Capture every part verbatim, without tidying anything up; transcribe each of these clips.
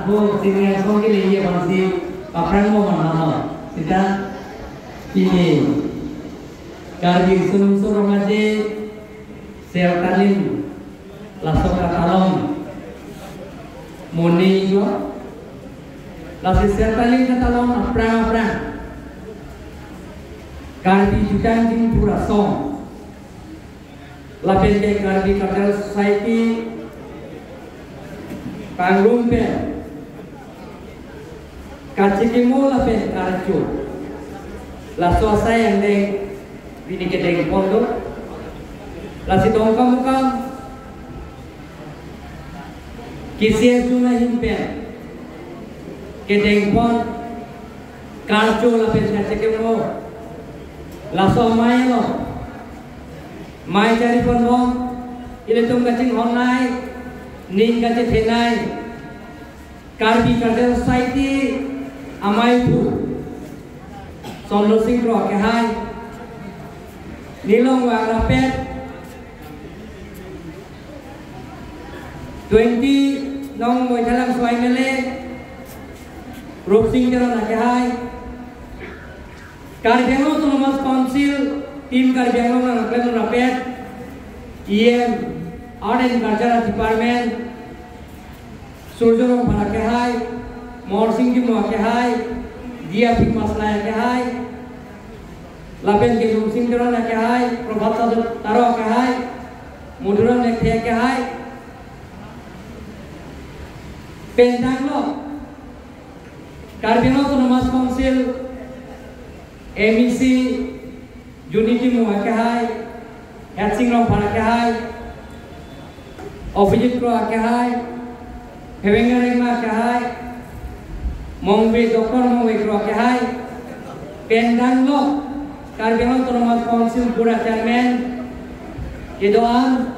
Bo sini asong ke liye bansi paprang mo mana mo. Sita pini Karbi Riso Nimso Rong Aje Sertalim laso katalon moni lo. Lasi Sertalim katalon aphrang aphrang Karbi Jutang Jingphu Asong lapen ke Karbi Cultural Society pangrum pen kachikimo lapen karcho, laso asai angdeng pini kedeng pon do. Lasi Dongkamukam KCS June ahin pen kedeng pon karcho lapen kachikimo, laso amei lo. Mei chari pon bom, ilitum kachinghon nei, ning kachethe nei Karbi Cultural Society ameiphu Sondro Sing Kro akehai, nelong vang rapet twenty nong Baithalangso MLA Rupsing Teron akehai, Karbi Anglong Autonomous Council, Team Karbi Anglong nangklem rapet, EM Art and Culture Department, Surjo Rongphar akehai, Morsing Timung akehai, Dia Phingmasnai akehai, lapen ke Lungsing Teron akehai, Prabhat Taro akehai, Madhuram Lekthe akehai, pen danglo Karbi Anglong Autonomous Council MAC Juni Timung akehai, Hetsing Rongphar akehai, Abhijit Kro akehai, Phebenga Rengma akehai, Mongve, Doctor Mongve Kro akehai, pen danglo Karbi Anglong Autonomous Council Board Chairman kedo-an,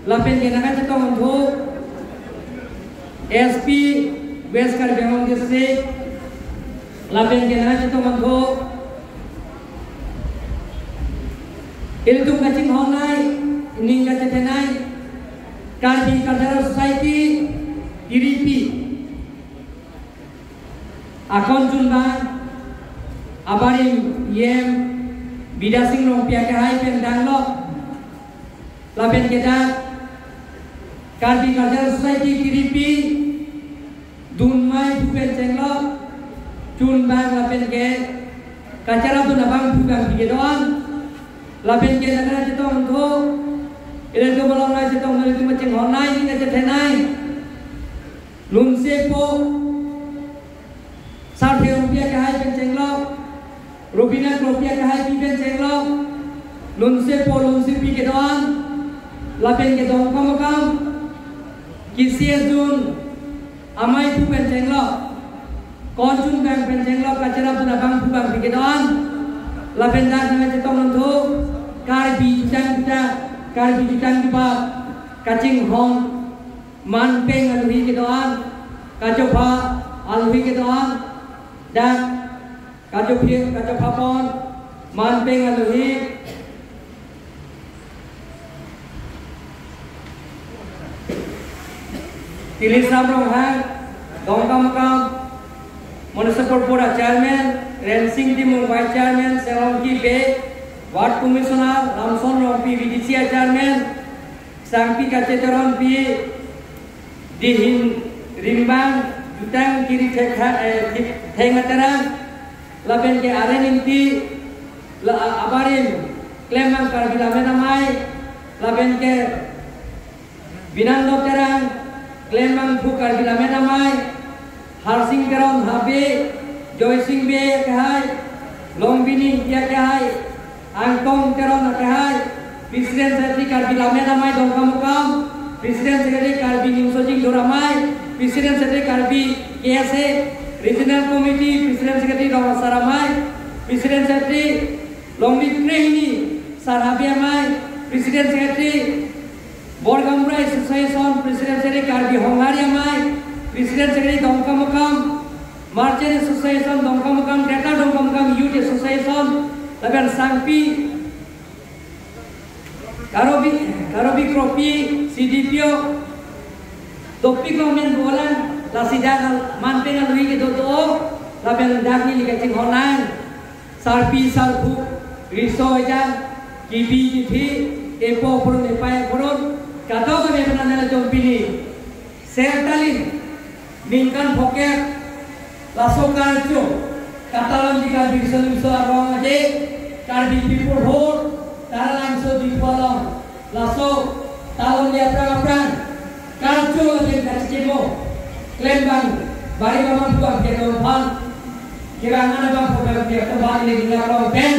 lapen ke nangkachetong thupo SP West Karbi Anglong District, lapen ke nangkachetong thupo ilitum kachinghon nei, ning kachethe nei Karbi Cultural Society, K D P akon chunbang abarim EM Bidya Sing Rongpi akehai pen danglo, lapen ke dak Karbi Cultural Society, K D P dun ameiphu pen chenglo, chunbang lapen ke kacharapdun abangphu bangphi kedo-an, lapen ke nangkachetong thupo, ilitum along nangchetong, ilitum kachinghon nei, ning kachethe nei Lunsepo Sarthe Rongpi akehai pen chenglo, Rubina Kropi akehai pi pen chenglo, Lunsepo Lunsepi kedo-an, lapen ke Dongkamukam KCS June ameiphu pen chenglo, kon chunbang pen chenglo, kacharapdun abangphu bangphi kedo-an, lapen dak nangchetong thupo, Karbi Jutang Juta, Karbi Jutang Jupa kachinghon manpeng alohi kedo-an, kachopha alohi kedo-an, dak kachophi, kachopha pon manpeng alohi Tilisram Ronghang, Dongkamukam Municipal Board Chairman, Rensing Timung Vice Chairman, Selongki Bey, Ward Commissioner, Ramson Rongpi VDC Chairman, Sangpi Kache Teronpi, Dihin Rimbang, Jutang Kiri Thekha, eh, Thi-, Theng Aterang, lapen ke Aren Ingti, la, abarim klembang Karbi Lammet Amei, lapen ke Binando Terang, klembangphu Karbi Lammet Amei, Harsing Teron Habe, Joysing Bey akehai, Longbini Ingti akehai, Angtong Teron akehai, President Secretary Karbi Lammet Amei Dongkamukam, President Secretary Karbi Nimso Chingjur Amei, President Secretary Karbi KSA Regional Committee, President Secretary Rong Asar Amei, President Secretary Longri Krehini Sar Habe Amei, President Secretary Borgaonbura Association, President Secretary Karbi Honghari Amei, President Secretary Dongkamukam Merchant Association, Dongkamukam, Greater Dongkamukam Youth Association, lapen Sangpi Karobi, Karobi Kropi, CDPO, dopik lo men bolang, Lasi dak man pen alui kedo do, lapen dak neli kachinghon nang. Sarpi sarpo, riso ejang, kibi kithi, epo aphuron epai aphuron, kadokave pen nanglitum pini Sertalin, ningkan phokep, laso karcho, katalon di Karbi Riso Nimso Rong Aje, Karbi People Hall, Taralangso Diphu along, laso talon di aphrang aphrang, karcho lapen kachechimo, klembang, bari mamang puang dia domphan, kirangan abang puang dia domphan ini dia rong pen,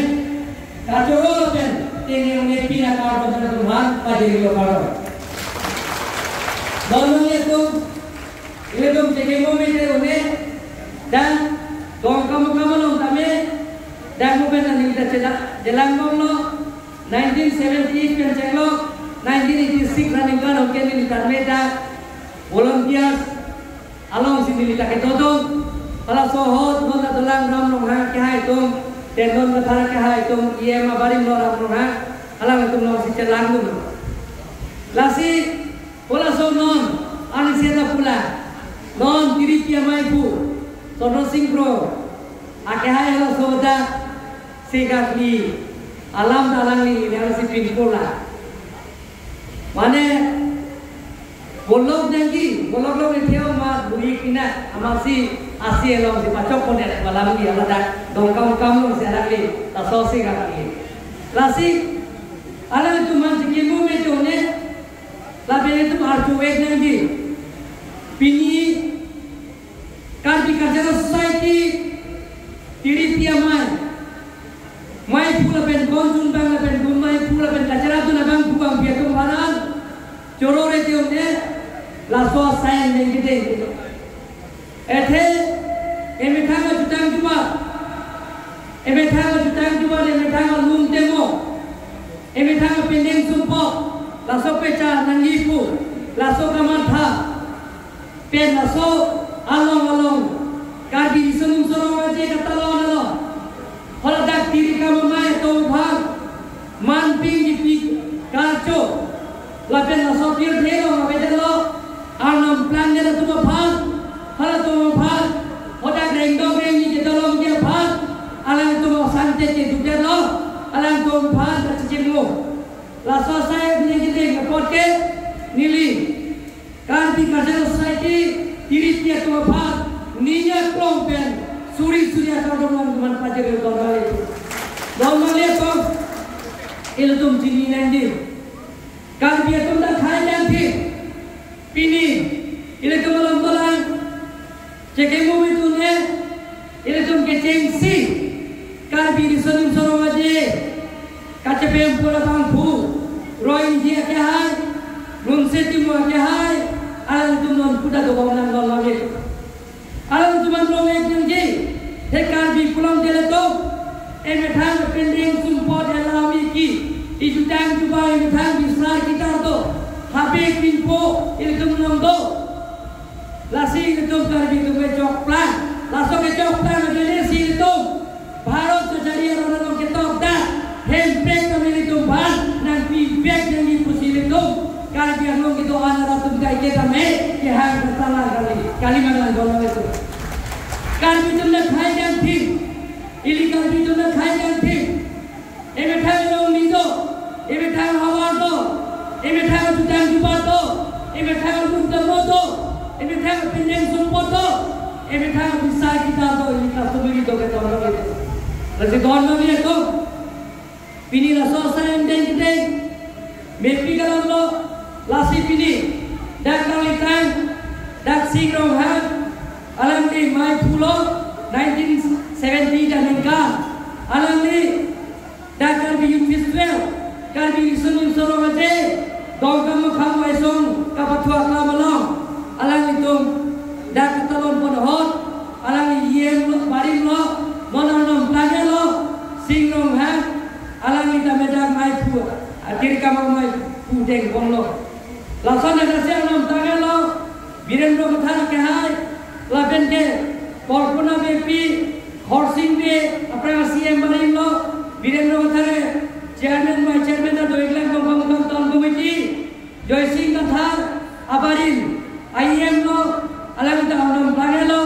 kachoro lapen, tini ini pina karcho dan domphan, pajero karcho. Donon itu, ilitum chekemo mete une, dan Dongkamukam along tame, dan mo pen neli ta chela, chelang bomlo, nineteen seventy-eight pen chenglo, nineteen eighty-six aningkan oke neli tame ta, volunteers alongsi neli ta kedo do, halaso ahut non ta dolang Ram Ronghang akehai atum, Tendon Kathar akehai atum, E M abarim lo Ram Ronghang, alangtum alongsi chelangdun. Lasi, halaso non, aning seta pula. Non tiripi amei aphu, Chandra Sing Kro, akehai halaso dak, si kakli, alam ta alangli, yang si pin pula. Mane, bolok nangji, bolok lo ni theo ma bui kina, amatsi, asi alongsi pachok pon ya, alamli, ala dak, Dongkamukam alongsi alangli, laso si kakli. Lasi, alangtum man chekemo mete une, lapen itum arju vek nangji. Pini Karbi Cultural Society tiripi amei, mei aphu lapen konjun bang lapen gun mei aphu lapen kacheradun abang pu bang pi atum aphan choro rete une laso asai neng kedeng. Athe, emethang ajutang juba, emethang ajutang juba, emethang alung temo, emethang apindeng sumpot, laso pecha nangji pu, laso kamatha, pen laso along along, Karbi Riso Nimso Rong Aje katalon along, haladak tiri kam amei atum aphan, man ping kipi karcho, lapen laso pirthe along avedetlo, Arnam plangdet atum aphan, halatum aphan, hadak rengdok rengni kedolongji aphan, alangtum asante kedukdetlo, alangtum aphan kachechimo. Laso asai neli kedeng apot ke neli Karbi Cultural Society tiripi atum aphan, neli aklong pen, suri suri akardom nangtum aphan pajero dolang. Dolang atum, ilitum chini nangji. Karbi atum ta khai jangthin. Pini, ilitum along dolang, chekemo mete une, ilitum kechengsi, Karbi Riso Nimso Rong Aje, kachepem pura bangphu, Roy India akehai, Nunse Timung akehai, alangtum non kuda dobom nang non lagi. Alangtum an rong ek nangji, he Karbi pulang dele to, emethang apindeng sumpot alam iki, ijutang juba emethang bisar kitar do, habe pinpo ilitum along do. Lasi ilitum Karbi atum kechokplang, laso kechokplang ajoine si ilitum Bharat kachari aron along ketok dak, hemprek kami ilitum aphan nangpivek nangji pusi ilitum Karbi Anglong kedo-an arat atum kaike tame kehang katalang kali, kali manang dono itu. Karbi atum ta khai jangthin, ili Karbi atum ta khai jangthin. Emethang alongri do, emethang havar do, emethang jutang juba do, emethang alung tamo do, emethang apindeng sumpot do, emethang bisar kitar do, ili kasumiri do keton do itu. Lasi donon atum, pini laso asai neng kedeng, mepik alam lo, lasi pini, dak nanglitang, dak Sing Ronghang, alangli mei aphu lo, nineteen seventy aningkan, alangli dak Karbi Youth Festival, Karbi Riso Nimso Rong Aje, Dongkamukam Waisong kapathu aklam along, alanglitum dak katalon pon ahut, alangli E M lo, barim lo, non Arnam plangdet lo, Sing Ronghang, alangli tame dak mei aphu, atir kama mei aphu deng bomlo. Lason dak si Arnam plangdet lo, Birendra Kathar akehai, lapen ke, Kalpana Beypi, Khorsing Bey, aphrang C M barim lo, Birendra Kathar, chairman, vice chairman ta do-iklang Dongkamukam town committee, Joysing Kathar, abarim, E M lo, Alangli ta Arnam Plangelo,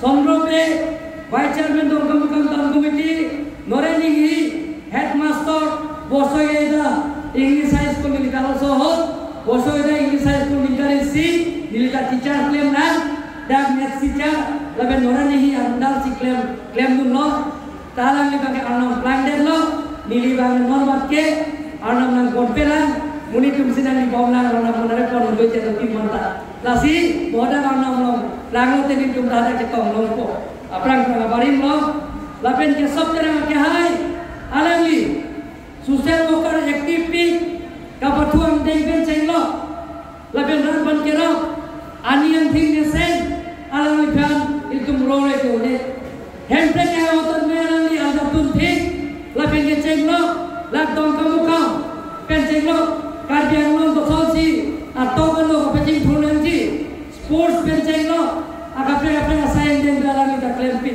Sondro Bey, Vice Chairman Dongkamukam Town Committee, Noren Inghi, Headmaster, Bosoi Eda, English High School neli ta laso ahut, Bosoi Eda English High School ningkan isi, neli ta teacher klemnang, dak maths teacher, lapen Noren Inghi arundal si klem, klemdunlo, ta alangli abangke Arnam Plangdetlo, neli abang normat ke, Arnam nangponpelang, monit atum si nanglibomlang, Arnam monare pon doi channel team manta. Lasi, bodak Arnam along, langlo te nelitum ta hadak chetong longpo. Aphrang aphrang abarim lo, lapen Kesop Terang akehai, alangli, social worker active pi, kapathu angdeng pen chenglo, lapen rat ban kerap, ani angthing mesen, alangliphan, itum rore ke ude. Hemprek ahut tame alangli aljapdun thik, lapen kechenglo, lak Dongkamukam, pen chenglo, Karbi Anglong kosonsi, atok alo kapachingthur nangji, sports pen chenglo, akaprek akaprek asai angdeng alangli ta klempi.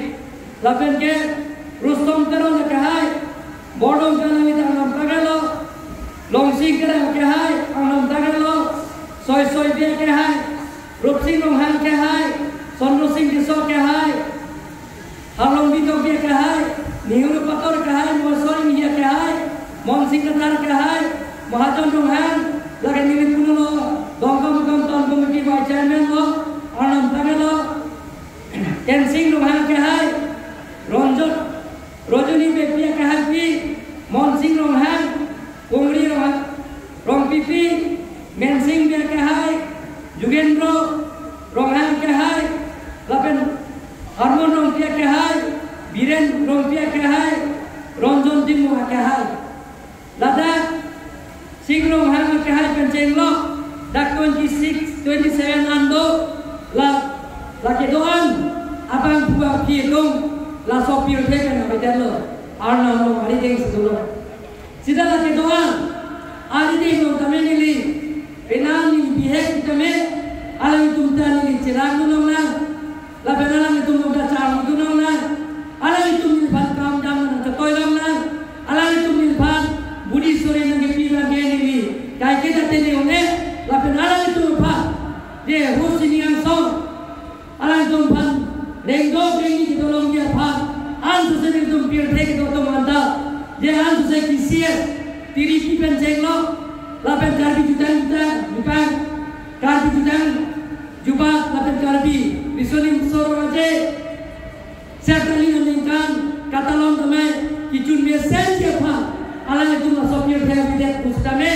Lapen ke, Rustom Teron akehai, Bordon ke alangli ta Arnam Plangelo, Longsing Terang akehai, Arnam Plangelo, Soisoi Bey akehai, Rupsing Ronghang akehai, Sondro Sing Tisso akehai, Harlongbi Tokbi akehai, Nehru Pator akehai, Moisor Inghi akehai, Monsing Kathar akehai, Mahajon Ronghang, lake neli punulo, Dongkamukam Town Committee Vice Chairman lo, Arnam Plangelo, Kensing Ronghang akehai, Ronjot, Rojoni Beypi akehaipi, Monsing Ronghang, Pungri Ronghang, Rongpipi, Mensing Bey akehai, Jugendro Ronghang akehai, lapen Harmon Rongpi akehai, Biren Rongpi akehai, Ronjon Timung akehai. Ladak, Sing Ronghang akehai pen chenglo, dak twenty-six, twenty-seven an do, la, lake do-an, abangphu aphi atum, laso pirthe pen avedetlo, Arnam along arideng si dolo. Sita lake do-an, arideng along tame neli, penang neli bihek tame, alangtum ta neli cherangdun longnang. Lapen alanglitum ta charlidun longnang. Alanglitum neliphan kam dam nangchetoi longnang. Alanglitum neliphan budi sore nangkepi abangke neli kaike ta tene un-e. Lapen alanglitum aphan, je husini angsong, alanglitum aphan, rengdok rengni kedolongji aphan, ansose nelitum pirthe kedo atum anta, je ansose K C S, tiripi pen chenglo, lapen Karbi Jutang Jutang, Jutang, Karbi Jutang Jubat lapen Karbi, Riso Nimso Rong Aje, Sertali aningkan, katalon tame, kechun mesenji aphan, alanglitum laso pirthe avedetpo sitame,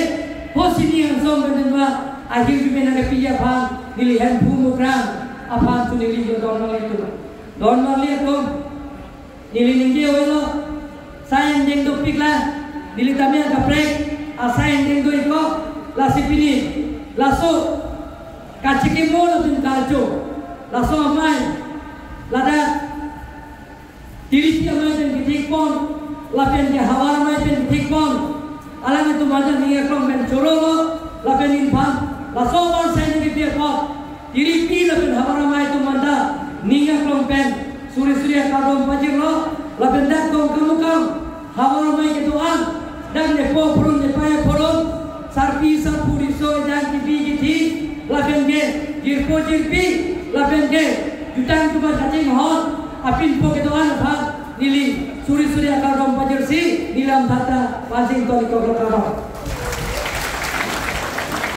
husini angsong pen dengwa, ahirjume nangkepi aphan, neli Hemphu Mukrang aphan si neli jo don marli atum. Don marli atum, neli ningje avelo, sai angdeng dopiklo, neli tame akaprek asai angdeng do-iklo, lasi pini, laso, kachekimo lapen karcho, laso amei, ladak, tiripi amei pen kethekpon, lapen ke havar amei pen kethekpon, alanglitum anta ning aklong pen chorolo, lapen neliphan, laso abar sai nangkepi apot, tiripi lapen havar amei atum anta, ning aklong pen, suri suri akardom pajirlo, lapen dak Dongkamukam, havar amei kedo-an, dak nepo aphuron, nepei aphuron, sarpi sarpo, riso ejang, kebi kethi, lapen ke, jirpo jirpi, lapen ke, jutang jubat kachinghon, apinpo kedo-an aphan, neli, suri suri akardom pajirsi, neli lam thata, pajing toli koklo karo.